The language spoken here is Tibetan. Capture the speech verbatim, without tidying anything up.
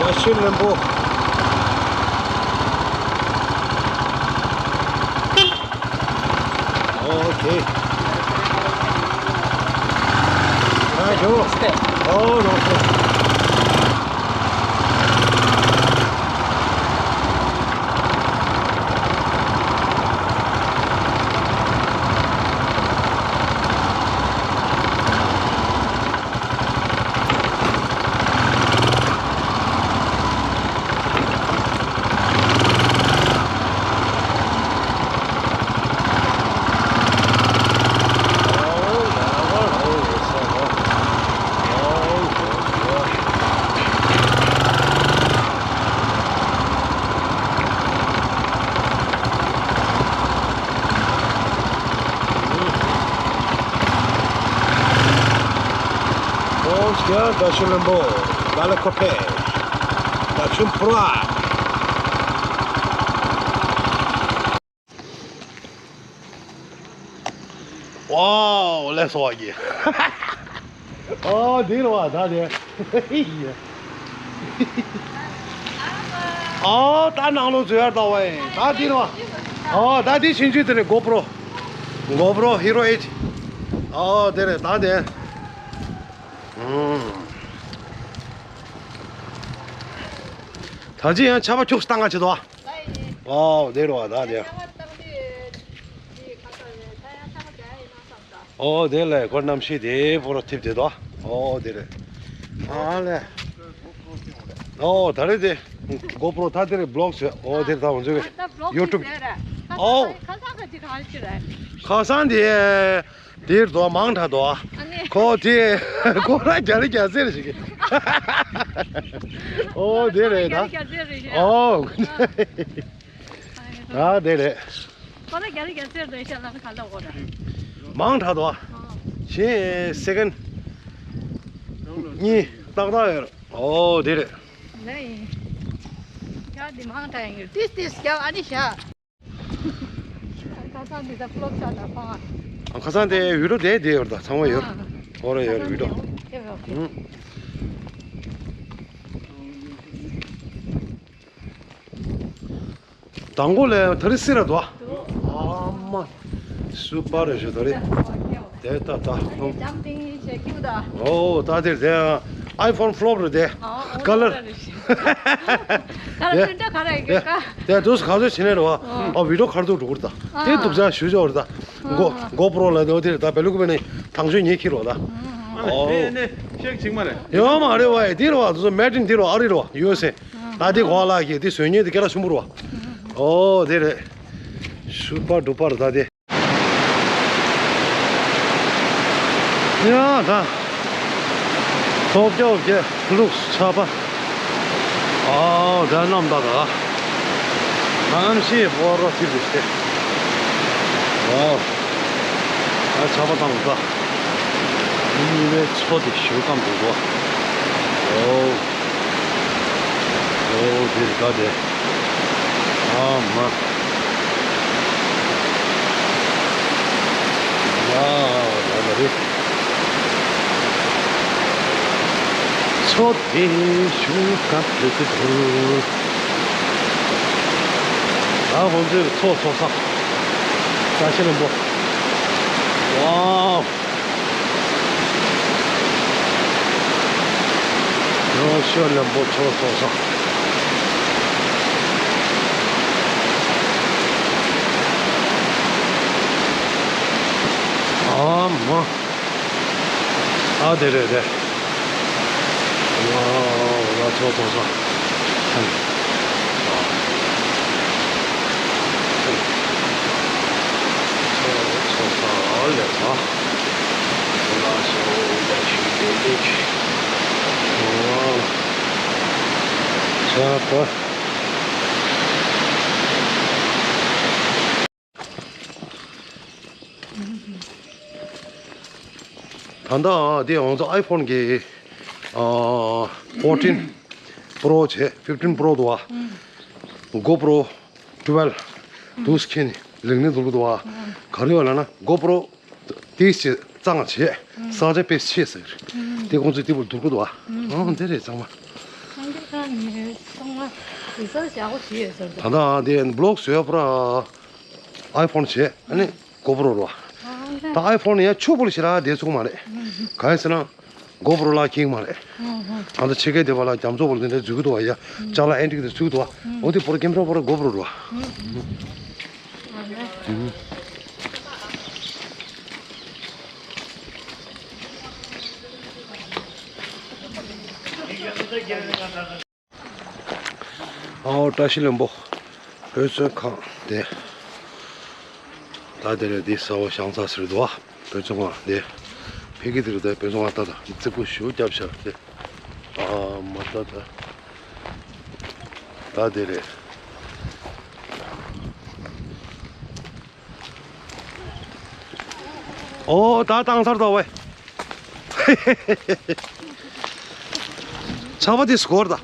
ཨ་ཤེ་ལེན་པོ། ཨོ་ཁེ། ཨ་ཞོ། ཨོ་ལོ་ཁེ། Bonjour, Dachshund Lambo, Balakope, Dachshund Pride. Wow, let's walk here. ཨོ་འདི་རེད་བ་ད་དེ། ཨོ་ད་ནང་ལོགས་འཛུལ་ཡར་ལྟ་བ་ཡིན་ད་འདི་རེད་བ། ཨོ་ད་འདི་ཕྱིན་ཆད་དེ་རེད། GoPro། GoPro Hero Eight། ཨོ་དེ་རེད་ད་དེ། ཨུམ། ད་ཅི་ཡང་ཆར་པ་ཁྱུག་བཏང་ག་བྱེད་དོ། ཨོ་དེ་རེད་བ་ད་དེ། ཨོ་དེ་ལས་ཁོ་གནམ་གཤིས་དེ་པོ་ར་ཐིབས་དེ་དོ། ཨོ་དེ་རེད། ཨ་ལས། ཨོ་ད་རེད་དེ། GoPro ད་དེ་རེད་བི་ལོག་བྱས། ཨོ་དེ་རེད་ད་ང་ཚོའི་ཡུ་ཊུབ། ཨོ། ཁ་སང་དེ་དེ་རེད་དོ་མང་དྲགས་དོ། ཁོ་དེ་ཁོ་ར་རྒྱ་རི་རྒྱ་ཟེར་ཞིག་ཨོ་དེ་རེད་ད། ཨོ། ད་དེ་རེད། ཁོ་ན་རྒྱ་རི་རྒྱ་ཟེར་དོ་ཤ་ལ་ཁ་ལ་འོ་ར། མང་དྲགས་དོ། ཞེ་སེ་ཀན་གཉིས་ཏག་ཏག་ཡོད། ཨོ་དེ་རེད། ལེ། ཡ་དེ་མང་དྲགས་ཡིན། ཏིས་ཏིས་རྒྱ་ཨ་ནི་ཤ། ཁ་སང་འདི་ད་ཕློག་ཆགས་ད་ཕང་། ཁ་སང་དེ་བི་ཌིའོ་དེ་དེ་ཡོད་ར་ད་ཚང་མ་ཡོད། ཨོ་ར་ཡོད་ར་བི་ཌིའོ། ཨུ། དང་པོ་ལས་ད་རེས་སི་ར་དོ། ཨ་མ། སུ་པར་རེད་ཞུ་ད་རེས། དེ་ད་ད་ལྷུང་། ཨོ་ད་དེར་དེ་ཨའི་ཕོན་ཕློབ་རེད་དེ། ཀ་ལར། ཀ་ལར་པྲིན་ཊར་ག་རེ་ཡིན་ག། དེ་དུས་ག་ཚོད་བྱེད་ནས་རེད་བ། ཨོ་བི་ཌིའོ་ག་རེ་འདུག་འགྲོ་གི་རེད་ད། དེ་སྡུག་ཅག་ཞུ་ཆོག་རེད་ད། གོ་གོ་པྲོ་ལ་དེ་དེར་ད་བེ་ལུག་པེ་ནས་དང་ཆོས་ཉེ་ཁྱེར་རོ་ད། ཨོ་དེ་ནས་ཤེག་ཅིག་མ་རེད། ཡོད་མ་རེད་བ། དེ་རེད་བ། དུས་ཚོད་མེད་ཏིན་དེ་རེད་བ། ཨ་རི་རེད་བ། ཡོད་སེ། ད་དེ་གོ་ལགས་ཀྱི་དེ་བཟོས་ཉེས་དེ་སྐད་ལ་ཆུང་པོ་རེད་བ། ཨོ་དེ་རེད། ཤུ་པར་ཌུ་པར་ད་དེ། ཡ་ད། ཐོབ་རྒྱབ་ཀྱི་ལུགས་ཆ་པ། ཨོ་དེ་རྣམ་ད་ད། གནམ་གཤིས་ཧོ་རོ་ཐིབ་སྟེ། ཨོ། ད་ཆ་པ་དང་ད། ཉི་མའི་མཚོ་དེ་ཞུ་ཀམ་འདུག་གོ། ཨོ། ཨོ་དེ་ད་དེ། ཨ་མ། ཡ་ཡ་ལ་རེད། མཚོ་དེ་ཞུ་ཀམ་འདུག་གོ། ད་ཁོང་ཚོའི་མཚོ་ཚོགས་ས། ས་ཆེན་པོ། ཝའོ། རང་ཤོད་ལམ་པོ་ཚོགས་ཚོགས་ས། ཨ་མ། ཨ་དེ་རེད་དེ། ཝའོ་ལ་ཚོགས་ཚོགས་ས། ད་ལྟ་དེ་ང་ཚོ་ཨའི་ཕོན་གྱི་ཨ་ཕོར་ཊིན་པྲོ་བྱས། ཕིབ་ཊིན་པྲོ་འདུག་བ། གོ་པྲོ་ཊུ་ཝེལ་འདུག་ཁྱེད་ནི་ལིང་ནི་འདུག་འདུག་བ། ག་རེ་ཡོད་ལབ་ན་གོ་པྲོ་དེ་ཆེ་གཙང་བྱས། ས་ཆ་དཔེ་ཆེ་ཟེར། དེ་ཁོང་ཚོས་དེ་བོ་འདུག་འདུག་བ། ཨང་དེ་རེད་ཚང་མ། ཁང་གི་ཁང་ནས་ཚང་མ་རི་སར་བཞག་གོ་ཞིག་ཡོད་ཟེར་འདུག་ད་ལྟ་དེ་བི་ལོག་བཟོས་པར་ཨའི་ཕོན་བྱས། ཨ་ནི་གོ་པོ་རོ་རོ། ད་ཨའི་ཕོན་ཡང་ཆུ་བོ་ལ་ཞེ་དྲག་བསྡད་ཚུགས་མ་རེད། གང་ཡིན་ཟེར་ན་གོ་པོ་རོ་ལ་ཁེངས་མ་རེད། ད་ལྟ་ཕྱི་རྒྱལ་སྡེ་བ་ལ་རྒྱ་མཚོ་བོ་ལ་དེ་འདྲའི་འཛུལ་གི་འདུག་བ། ཡ་ཅ་ལག་ཨེན་ཊིག་དེ་འཛུལ་གི་འདུག་བ། འོ་དེ་བོར་ཀེམ་ར་བོར་གོ་པོ་རོ་རོ། ཨའོ་བཀྲ་ཤིས་ལྷུན་པོ། དཔེ་མཛོད་ཁང་དེ། ད་དེ་རེད། འདི་ས་འོག་ཤང་ཚ་ཟེར་འདུག་བ། དཔེ་མཛོད་ཁང་དེ། ཕ་གི་དེ་རེད། ད་དཔེ་མཛོད་ཁང་ལྟ་ད། རྫིག་པོ་ཞེ་པོ་བརྒྱབ་ཤག་དེ། ཨ་མ་ལྟ་ད། ད་དེ་རེད། ཨོ་ད་བཏང་ཚར་ད་ཝེ། ཆར་པ་དེ་སྐོར་ད།